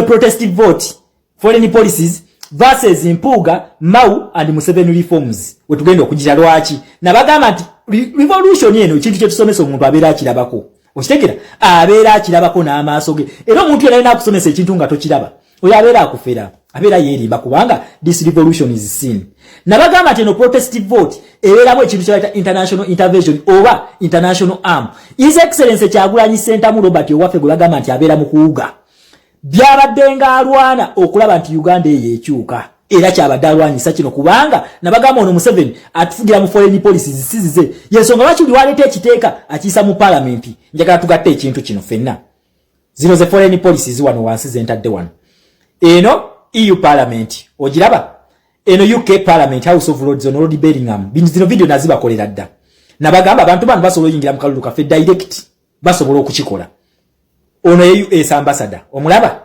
Protest vote, foreign policies versus Mpuuga, Mao and Museveni reforms. Wetugenda okugira lwaki nabagamba nti revolution eno ekintu kyetusomesa, omuntu abeera akirabako. Okitegera? Abeera akirabako n'amaaso ge. Era omuntu yena alina akusomesa ekintu nga tokiraba, oyo abeera akufera, abeera yeerimba, kubanga this revolution is seen. Nabagamba nti eno protest vote ebeeramu ekintu kyebayita international intervention oba international arm. His Excellence Kyagulanyi Sentamu Robert owaffe gwe bagamba nti abeera mu kuwuga, byabadde ng'alwana okulaba nti Uganda eyo ekyuka, era kyabadde alwanyisa kino, kubanga nabagamba ono Museveni atufugira mu foreign policies sizize. Yensonga lwaki buli waleeta ekiteeka akiyisa mu palamenti. Njagala tugatte ekintu kino ffenna. Zino ze foreign policies wano wansi zentadde wano. Eno EU Parliament ogiraba, eno UK Parliament, House of Lords, ono Lord Bellingham. Zino video nazibakolera dda. Nabagamba abantu bano basobola oyingira mu kalulu kaffe direct, basobola okukikola. Ono ye US ambassador, omulaba.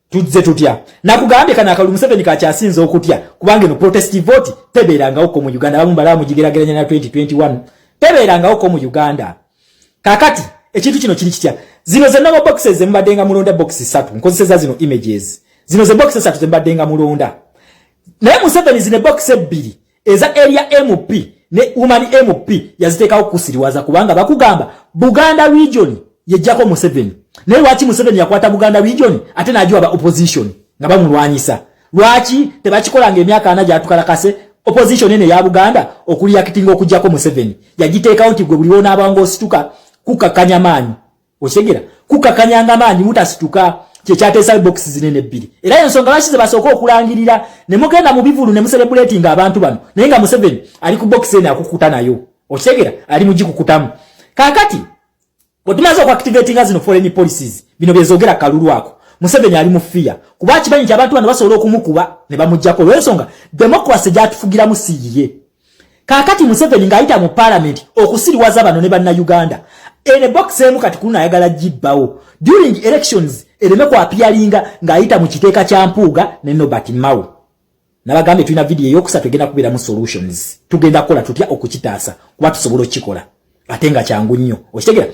Tuzze tutya? Nakugambye kana akalulu Museveni kakyasinza okutya, kubanga eno protest vote tebeerangawoko mu Uganda. Abamu balaba mugigerageranya na 2021, tebeerangawoko mu Uganda. Kakati ekintu kino kiri kitya? Zino ze normal boxes zemubadde nga mulonda, box ssatu. Nkozeseza zino images, zino ze box ssatu zemubadde nga mulonda. Naye Museveni zino box ebbiri eza area MP ne woman MP yaziteekawo kusiriwaza, kubanga bakugamba Buganda region yejjako Museveni. Naye lwaki Museveni yakwata Buganda region ate n'agiwa ba opposition nga bamulwanyisa? Lwaki tebakikolanga emyaka 40 gyatukalakase opposition ene ya Buganda okureactinga okugjako Museveni? Yagiteekawo nti gwe buli wonaabanga osituka kukakkanya maanyi, okitegera? Kukakkanyanga maanyi mutasituka, kyekyateesa box zinene ebbiri. Era ensonga lwaki ze basooka okulangirira ne mugenda mu bivulu ne mucelebratinga abantu bano, naye nga Museveni ali ku box ene akukuta nayo, okitegera? Ali mugikukutamu. Kaakati bwe tumaze okuactivatinga zino foreign policies, bino byezogera kalulu ako, Museveni ali mu fear, kuba akimanyi nti abantu bano basobola okumukuba ne bamuggyako, olw'ensonga democracy gyatufugiramu si yiye. Kaakati Museveni ng'ayita mu parliament okusiriwaza bano ne Bannayuganda, ene box emu kati kuno ayagala gibbawo during elections ereme kwappearinga, ng'ayita mu kiteeka kya Mpuuga ne Norbert Mao. Nabagambye tulina video eyokusatu egenda kubeeramu solutions, tugenda kukola tutya okukitaasa, kuba tusobola okukikola ate nga kyangu nnyo. Okitegera?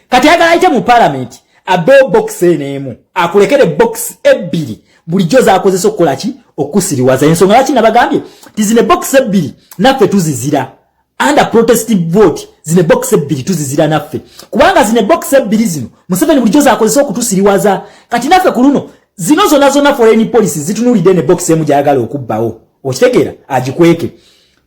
Kati ayagala ayite mu parliament abbewo box eno emu, akulekere box ebbiri bulijjo zakozesa okukola ki? Okusiriwaza. Ensonga lwaki nabagambye ti zino box ebbiri naffe tuzizira under protest vote, zino box ebbiri tuzizira naffe, kubanga zino box ebbiri zino Museveni bulijjo zakozesa okutusiriwaza. Kati naffe ku luno zino zonna zonna foreign policy zitunulidde ne box emu gyayagala okubbawo, okitegeera? Agikweke.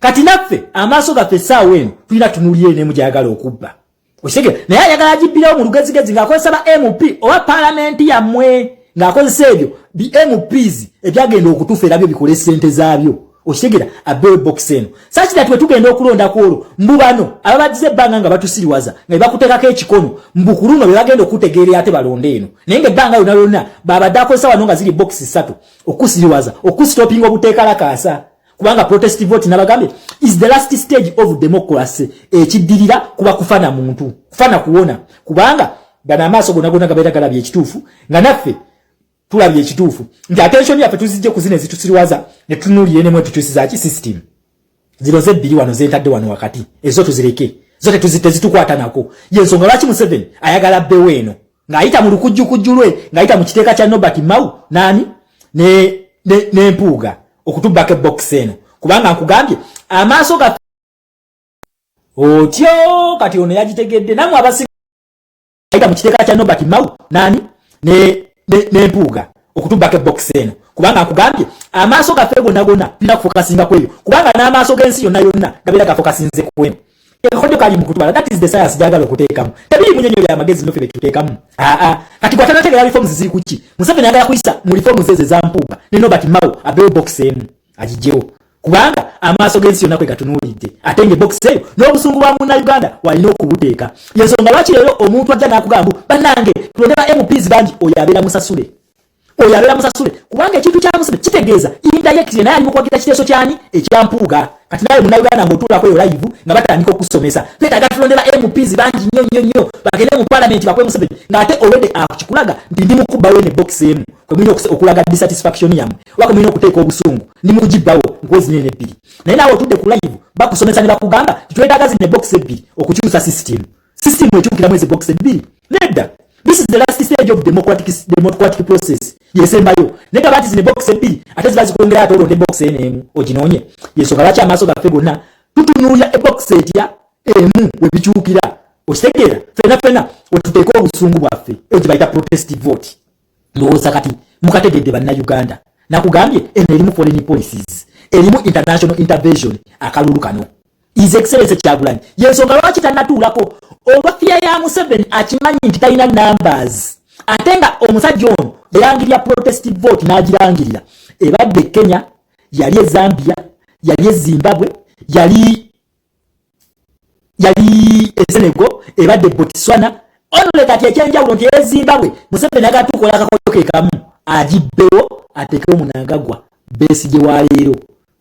Kati naffe amaaso gaffe essaawa eno tulina tunulire n'emu gyayagala okubba, okitegeera? Naye ayagala agibbirawo mu lugezigezi ng'akozesa ba MP oba palamenti yammwe, ng'akozesa ebyo bi MPs ebyagenda okutufera byo bikole sente zaabyo, okitegera? Abbewe box eno such that wetugenda okulonda olwo, mbu bano ababagize ebbanga nga batusiriwaza nga bebakuteekako ekikono, mbu ku luno be bagenda okutegeerera ate balonde eno. Naye nga ebbanga lyonna lyonna babadde akozesa wano nga ziri box ssatu okusiriwaza, okustopinga obuteekalakaasa, kubanga protest vote nabagambye is the last stage of democracy. Ekiddirira kuba kufana muntu, kufana kuwona, kubanga gano amaaso gonna gonna gabeera galabye ekituufu, nga naffe tulabye ekituufu nti attention yaffe tuzijje ku zino ezitusiriwaza ne tunuulire nemu etukyusiza ki system. Zino zebbiri wano zentadde wano wakati, ezo tuzireke, zo tezitukwata nako. Yensonga lwaki Museveni ayagala bbewo eno ng'ayita mu lukujjukujju lwe, ng'ayita mu kiteeka kya Norbert Mao nani ne Mpuuga okutubbako ebox eno, kubanga nkugambye amaaso gaffe otyo. Kati ono yagitegedde, nammwe abasinga ayita mu kiteeka kya Norbert Mao nani ne Mpuuga okutubbako ebox eno, kubanga nkugambye amaaso gaffe gonna gonna tulina kufocusinga ku eyo, kubanga n'amaaso g'ensi yonna yonna gabeera gafocusinze ku eno. Akakodyo kali mu kutwala, that is the science gyagala okuteekamu. Tebiri munyonyo bya magezi noffe betuteekamu. Aa, kati gwatanategeera reforms ziri kuki? Museveni ayagala kuyisa mu reforms ezo eza Mpuuga ne Norbert Mao, abeewo box emu agijjewo, kubanga amaaso g'ensi yonna kwe gatunuulidde, ate nga ebox eyo n'obusungu bwa Munnayuganda walina okubuteeka. Yensonga lwaki leero omuntu ajja n'akugamba, "Bannange, tulonde ba MPs bangi," oyo abeera musasule, oyo abeera musasule, kubanga ekintu kya Museveni kitegeeza indirectly naye ali mu kuwagira kiteeso kyani? Ekya Mpuuga. Kati nawe Munnayuganda ng'otuulako eyo live nga batandika okusomesa, twetaaga tulonde ba MPs bangi nnyo nnyo nnyo bagende mu palamenti bakwe Museveni, ng'ate already akikulaga nti ndi mukubbawo ene box emu kwe mulina okulaga dissatisfaction yammwe oba kwe mulina okuteeka obusungu, ndi mukugibbawo nkuwe zinene ebbiri. Naye naawe otudde ku live bakusomesa ne bakugamba titwetaaga zino box ebbiri okukyusa system. System ekyukiramu ezi box ebbiri? Nedda. This is the last stage of democratic process. Yesembayo naye gaba nti zino box ebbiri ate ziba zikwongera, ate olonda ebox eno emu oginoonye. Yensonga lwaki amaaso gaffe gonna tutunuulira ebox etya emu webikyukira. Okitegeera? Fena fena wetuteeka obusungu bwaffe, eyo gye bayita protest vote. Ndowooza kati mukategedde, Bannayuganda. Nakugambye eno erimu foreign policies, erimu international intervention. Akalulu kano, His Excellence Kyagulanyi, yensonga lwaki tannatuulako olwa fear ya Museveni. Akimanyi nti talina numbers, ate nga omusajja ono yalangirira protest vote n'agirangirira. Ebadde Kenya, yali e Zambia, yali e Zimbabwe, yali e Senegal, ebadde Botswana. Onole kati ekyenjawulo nti e Zimbabwe Museveni agatukola akakoyo ke kamu, agibbewo ateekewo Munangagwa, Besigye wa leero.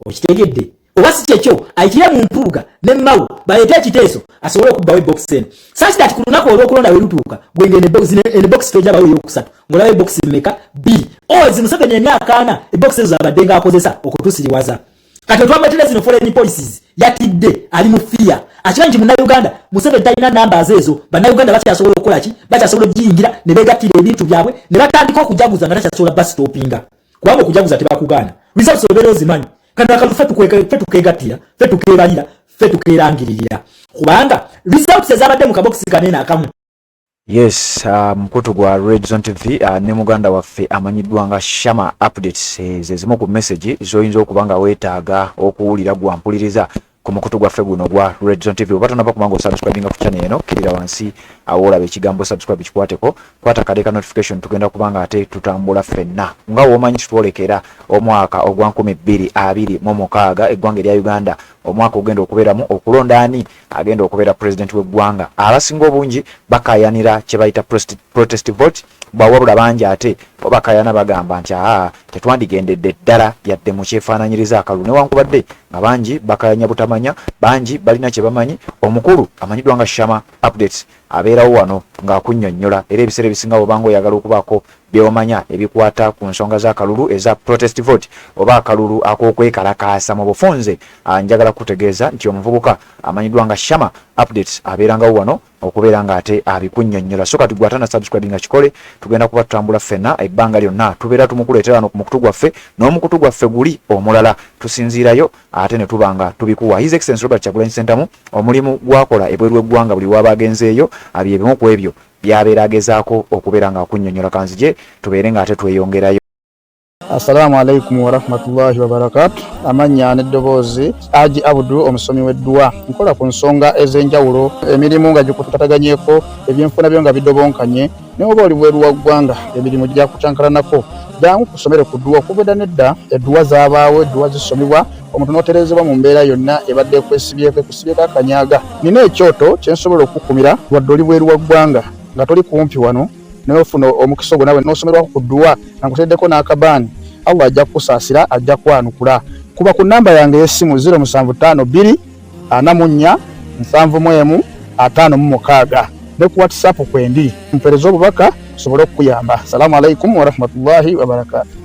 Okitegedde oba si kyekyo? Ayitire mu Mpuuga ne Mao baleete ekiteeso asobole okubbawo ebox eno, such that ku lunaku olw'okulonda bwe lutuuka, gwenge eno box tojabawo eyokusatu, ng'olaba ebox mmeka? Bbiri. Ozi Museveni emyaka 40 ebox ezo zabadde ng'akozesa okutusiriwaza. Kati otwamuleetera zino foreign policies, yatidde, ali mu fear. Akimanyi nti Munnayuganda, Museveni talina numbers ezo. Bannayuganda bakyasobola okukola ki? Bakyasobola okugiyingira ne beegattira ebintu byabwe ne batandika okujaguza nga takyasobola bastopinga, kubanga okujaguza tebakugaana, results obeera ozimanyi. Kano akalulu ffe tukeegattira, ffe tukeebalira, ffe tukeerangiririra, kubanga results ezabadde mu kabokisi kanene akamu. Yes, mukutu gwa Red Zone TV ne muganda waffe amanyiddwa nga Shama Updates. Ze zimu ku message z'oyinza okuba nga weetaaga okuwulira gwampuliriza ku mukutu gwaffe guno gwa Red Zone TV. Oba tonaba kubanga osubscribinga ku channel eno, kkirira wansi awo olaba ekigambo subscribe, kikwateko, kwata akade ka notification. Tugenda kubanga ate tutambula ffenna. Nga womanyi, tutwolekera omwaka ogwa 2026. Eggwanga erya Uganda omwaka ogenda okubeeramu okulonda ani agenda okubeera president w'eggwanga. Abasinga obungi bakayanira kye bayita protest vote, bwawabula bangi ate bakayana bagamba nti aa, tetwandigendedde ddala yadde mu kyefaananyiriza akalulu, newankubadde nga bangi bakayanya butamanya, bangi balina kye bamanyi. Omukulu amanyiddwa nga Shama Updates abeerawo wano ng'akunnyonnyola, era ebiseera ebisinga bwobanga oyagala okubaako byomanya ebikwata ku nsonga z'akalulu eza protest vote oba akalulu ak'okwekalakaasa mu bufunze, njagala kutegeeza nti omuvubuka amanyiddwa nga Shama Updates abeerangawo wano okubeera nga ate abikunnyonnyola. So kati gwatana subscribe nga kikole, tugenda kuba tutambula ffenna ebbanga lyonna, tubeera tumukuleetera wano ku mukutu gwaffe n'omukutu gwaffe guli omulala, tusinziirayo ate ne tuba nga tubikuwa. His Excellence Robert Kyagulanyi Ssentamu omulimu gwakola ebweru w'eggwanga, buli waba agenzeeyo, bye bimu ku ebyo byabeera agezaako okubeera nga akunnyonnyola. Kanzije tubeere nga ate tweyongerayo. Assalamu alaikum warahmatullahi wabarakatu. Amannya n'eddoboozi, Aji Abudu, omusomi w'edduwa. Nkola ku nsonga ez'enjawulo, emirimu nga gikutataganyeko, ebyenfuna byo nga bidobonkanye, naye oba oli bweru wa ggwanga, emirimu gyakucankalanako, jangu kusomere ku dduwa. Okuva edda nedda edduwa zaabaawo, edduwa zisomibwa omuntu n'otereezebwa mu mbeera yonna ebadde ekwesibyeko, ekusibyeko akanyaga. Nina ekyoto kye nsobola okukukumira wadde oli bweru wa ggwanga, nga toli kumpi wano, naye ofuna omukisa ogwo nawe n'osomerwako ku dduwa nga nkuteereddeko n'akabaani. Allah ajja kukusaasira, ajja kwanukula. Kuba ku nnamba yange ey'essimu 0752 44 71 56, ne ku WhatsApp kwendi, mpeereza obubaka nsobole okukuyamba. Salaamu alaikum warahmatullahi wabarakatu.